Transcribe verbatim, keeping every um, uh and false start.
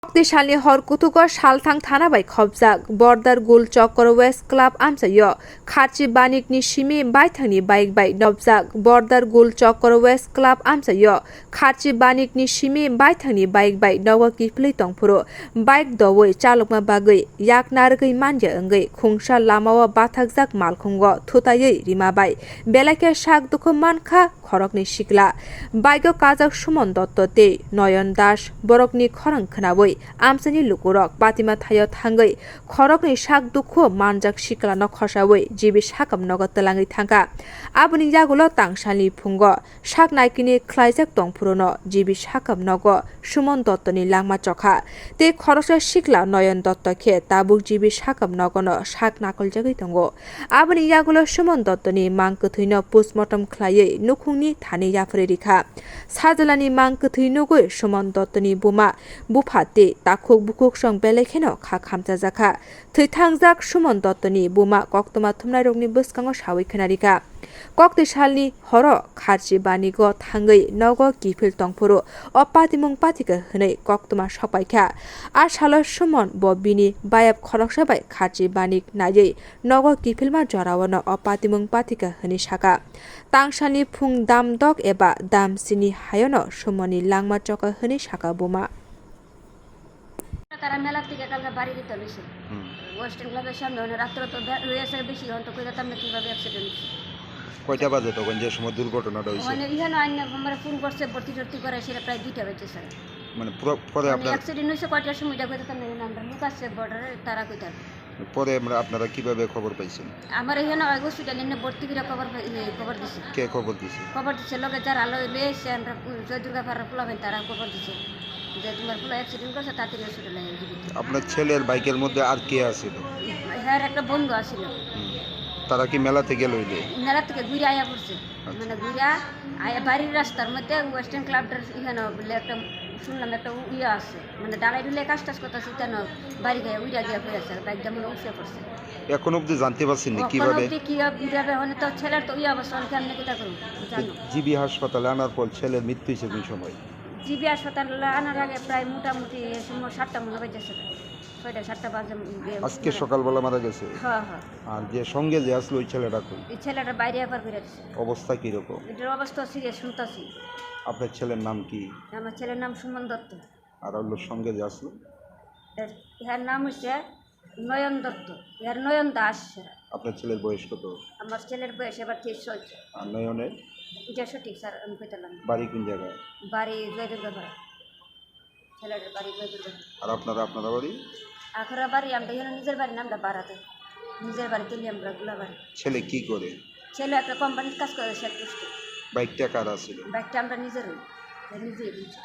Kokti salni hor kuthugo Salthang thana bai khopjak Border Gul Chokro West Club amchaio kharchi banikni simi baithangni bike bai nopjak Border Gul Chokro West Club amchaio kharchi banikni simi baithangni bike bai nogo kiphilwi tongphuru bike doui chalokma bagwi yak narwgwi manya wngwi khungsa lamao bathakjak malkhungo thutaiwi rima bai belai khe sak dukhu mankha khoroknwi sikla. Bike-o kajak Suman Dotto tei Noyon Das borokni khorang khwnaui amchaini lukurok patima thaio thangwi khoroknwi sak dukhu manjak siklano khosaui G B sakam nogo twlangwi thangkha. Aboni yagulo tangsalni phungo sak naikini khlaijak tongphuruno G B sakam nogo Suman Dottoni langma chokha tei khoroksa sikla Noyon Dotto khe tabuk G B sakam nogono sak nakoljagwi tongo. Aboni yagulo Suman Dottoni mang kwthwino postmortem khlaiwi nukhungni thani yapharwi rikha. Sajlani mang kwthwi nugwi Suman Dottoni buma, bupha tei takhuk bukhuksong belai kheno kha khamchajakha. Thwithangjak Suman Dottoni buma koktwma thumnairokni bwskango saui khwnarikha. Kokti salni horo kharchi banigo thangwi nogo kiphil tongphuru o patimung pathika hwnwi koktwma sokpaikha. A salo Suman bo bini bayap khoroksa bai kharchi banik naiwi nogo kiphilma joraono o patimung pathika hwnwi saka. Tangsalni phung dam dok eba dam sini hayono Sumanni langma choka hwnwi saka buma. তারা মেলা থেকে কালকে বাড়ি দিতে হয়েছে। হুম। ওয়েস্টার্ন ক্লাবের সামনে, মানে, রাত্রে তো বে-, হয়েছে বেশি, এখন তো কইতাম না কিভাবে অ্যাক্সিডেন্ট হয়েছে। কয়টা বাজে তখন, যে সময় দুর্ঘটনাটা হয়েছে? মানে, এখানে আইনে আমার ফোন করছে, ভর্তি টর্তি করে, সেটা প্রায় দুইটা বাজে, স্যার। মানে, পুরো পরে মানে, আপনার অ্যাক্সিডেন্ট হয়েছে কয়টার সময়, এটা কইতাম না, এখানে আমরা লোক আছে বর্ডারে, তারা কইতাম। পরে আমরা, আপনারা কিভাবে খবর পাইছেন? আমার এখানে ওই হসপিটালে এনে ভর্তি করে খবর পাই-, ইয়ে, খবর দিছে। কে খবর দিছে? খবর দিছে, লগে যারা লই লই এসে, আমরা পু-, জয় দুর্গা পাড়ার পোলাপান তারা খবর দিছে যে তোমার পোলা অ্যাক্সিডেন্ট করছে, তাড়াতাড়ি হসপিটালে নিয়ে যাবে। আপনার ছেলের বাইকের মধ্যে আর কে আছিল? হ্যাঁ, একটা বন্ধু আছিল। হুম। তারা কি মেলা থেকে লইলে? মেলা থেকে ঘুরে আয়া পড়ছে। আচ্ছা। মানে ঘুরে আয়া বাড়ির রাস্তার মধ্যে ওয়েস্টার্ন ক্লাবটার এখানে বলে একটা শুনলাম একটা উ-, ইয়ে আছে, মানে ঢালাই ঢুলাই কাজ টাজ করতেছে, তেন বাড়ি গিয়ে উড়া গিয়ে পড়ে আছে, বাইকটা মনে উঠে পড়ছে। এখন অবধি জানতে পারছেন না এখন কিভাবে? অবধি কি হবে, কিভাবে, মানে তো ছেলের তো ইয়ে অবস্থা, আমি কেমনে কিতা করবো, জানো? জিবি হাসপাতালে আনার পর ছেলের মৃত্যু হয়েছে কোন সময়? জিবি হাসপাতালে আনার আগে প্রায় মোটামুটি এ সময় সাতটা মনে বাজে, ছয়টা সাতটা বাজে, উম, আজকে মারা সকালবেলা মারা গেছে? হ্যাঁ, হ্যাঁ। আর যে সঙ্গে যে আসলো ওই ছেলেটা কই? এই ছেলেটা বাইরে এফআর করে দিছে। অবস্থা কিরকম? এটার অবস্থা সিরিয়াস শুনতাছি। আপনার ছেলের নাম কি? আমার ছেলের নাম সুমন দত্ত। আর ওর সঙ্গে যে আসলো? এর, এর নাম হচ্ছে নয়ন দত্ত, এর নয়ন দাস। আপনার ছেলের বয়স কত? আমার ছেলের বয়স এবার তেইশ চলছে। আর নয়নের? এটা সঠিক স্যার, আমি কইতাম না। বাড়ি কোন জায়গায়? বাড়ি জয়দুর্গাপাড়া। ছেলের বাড়ি জয়দুর্গাপাড়া। আর আপনারা, আপনারা বাড়ি? আখড়া বাড়ি, আমরা এখানে নিজের বাড়ি না, আমরা বাড়াতে। নিজের বাড়িতে নিয়ে আমরা গুলা বাড়ি। ছেলে কি করে? ছেলে একটা কোম্পানির কাজ করে, সে টুস্টে। বাইকটা কার আছিল? বাইকটা আমরা নিজের, নিজেই কিনছি।